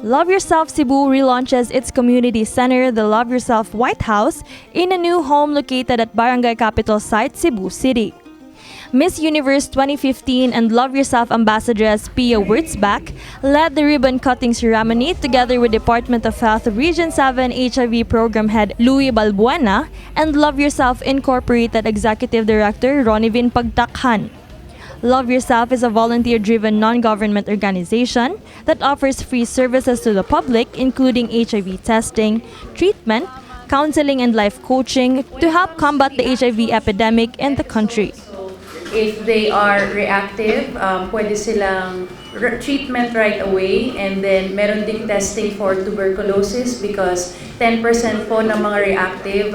Love Yourself Cebu relaunches its community center, the Love Yourself White House, in a new home located at Barangay Capitol Site, Cebu City. Miss Universe 2015 and Love Yourself Ambassadress Pia Wurtzbach led the ribbon-cutting ceremony together with Department of Health Region 7 HIV Program Head Louis Balbuena and Love Yourself Incorporated Executive Director Ronivin Pagtakhan. Love Yourself is a volunteer-driven non-government organization that offers free services to the public, including HIV testing, treatment, counseling and life coaching to help combat the HIV epidemic in the country. If they are reactive, pwede silang treatment right away, and then meron ding testing for tuberculosis because 10% po ng mga reactive,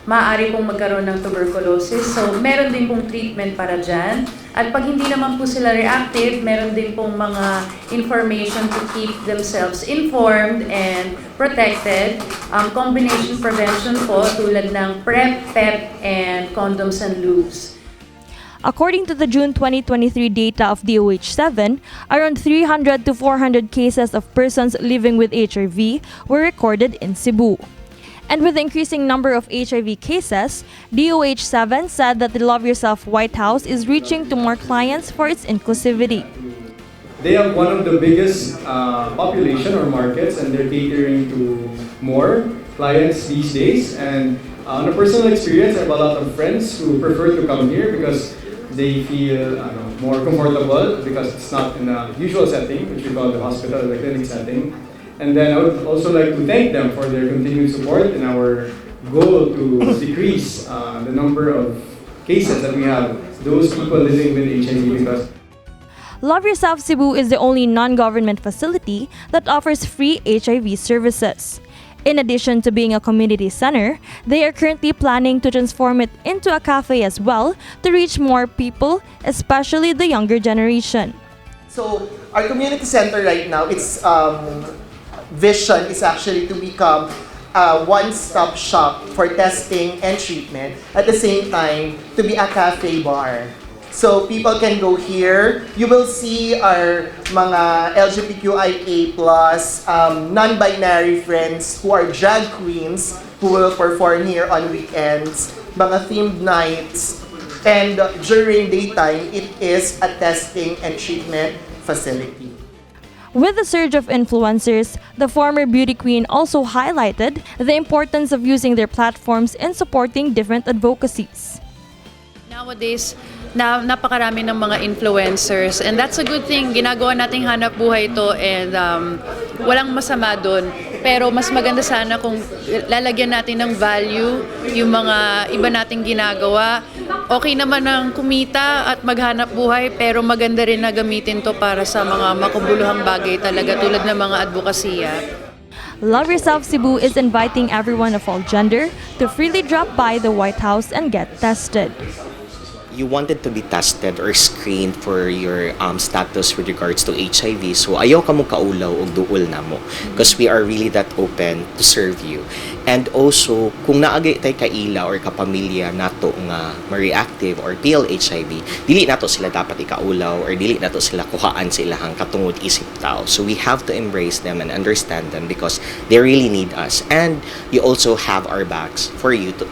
maaari pong magkaroon ng tuberculosis. So, meron din pong treatment para dyan. At pag hindi naman po sila reactive, meron din pong mga information to keep themselves informed and protected. Combination prevention po tulad ng PrEP, PEP, and condoms and lubes. According to the June 2023 data of DOH-7, around 300 to 400 cases of persons living with HIV were recorded in Cebu. And with the increasing number of HIV cases, DOH-7 said that the Love Yourself White House is reaching to more clients for its inclusivity. They have one of the biggest population or markets, and they're catering to more clients these days. And on a personal experience, I have a lot of friends who prefer to come here because they feel more comfortable because it's not in a usual setting, which we call the hospital or the clinic setting. And then I would also like to thank them for their continued support in our goal to decrease the number of cases that we have, those people living with HIV, because Love Yourself Cebu is the only non-government facility that offers free HIV services. In addition to being a community center, they are currently planning to transform it into a cafe as well to reach more people, especially the younger generation. So our community center right now, its vision is actually to become a one-stop shop for testing and treatment. At the same time, to be a cafe bar. So people can go here. You will see our mga LGBTQIA+ non-binary friends who are drag queens who will perform here on weekends, mga themed nights, and during daytime, it is a testing and treatment facility. With the surge of influencers, the former beauty queen also highlighted the importance of using their platforms in supporting different advocacies. Nowadays, na napakarami ng mga influencers, and that's a good thing. Ginagawa nating hanap buhay ito and walang masama doon. Pero mas maganda sana kung lalagyan natin ng value yung mga iba nating ginagawa. Okay naman ang kumita at maghanap buhay, pero maganda rin na gamitin to para sa mga makabuluhang bagay talaga tulad ng mga advokasya. Love Yourself Cebu is inviting everyone of all gender to freely drop by the White House and get tested. You wanted to be tested or screened for your status with regards to HIV, so ayaw ka mo kaulaw og duol namo because we are really that open to serve you. And also, kung naa gyud tay kaila or kapamilya nato nga ma-reactive or PLHIV, dili nato sila dapat ikaulaw or dili nato sila kuhaan sa ilahang katungod isip tao. So we have to embrace them and understand them because they really need us. And you also have our backs for you to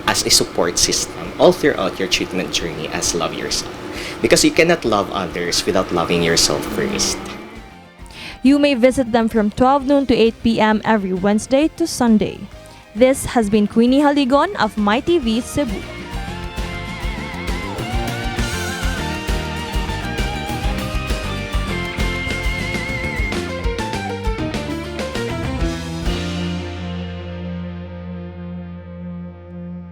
as a support system all throughout your treatment journey as Love Yourself. Because you cannot love others without loving yourself first. You may visit them from 12 noon to 8 p.m. every Wednesday to Sunday. This has been Queenie Haligon of MyTV Cebu.